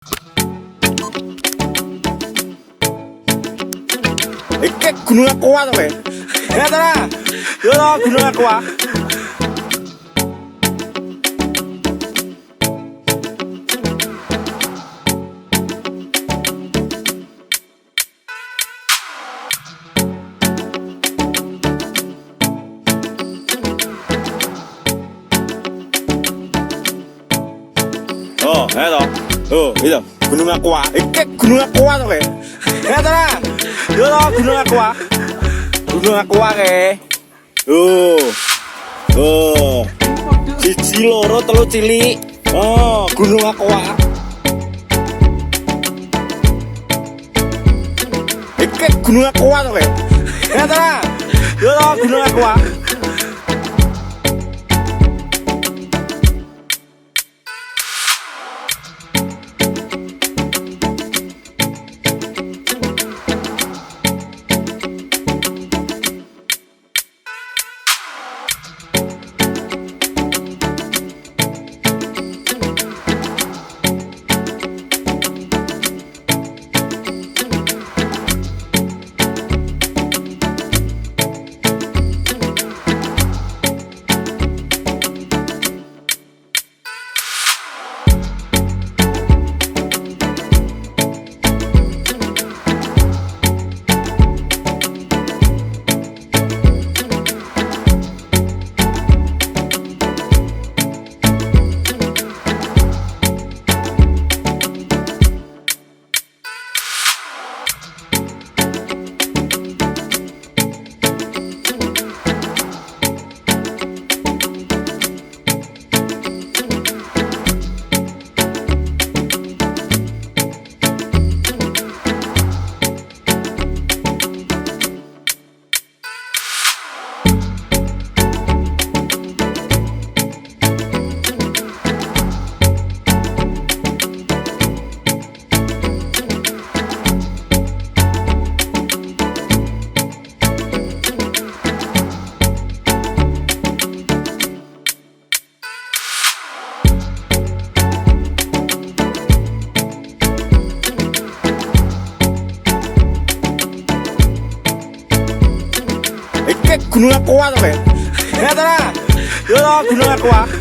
Iki Gunung Aqua to kowe. Ya ta? Yo to Gunung Aqua. Oh, ya to. Oh, iya Gunung Aqua. Iki Gunung Aqua to kowe. Ya ta? Yo to Gunung Aqua. Gunung Aqua ke. Oh. Oh. Siji loro telu cilik. Oh, Gunung Aqua. Iki Gunung Aqua to kowe. Ya ta? Yo to Gunung Aqua. Iki Gunung Aqua to kowe. Ya ta? Yo to Gunung Aqua.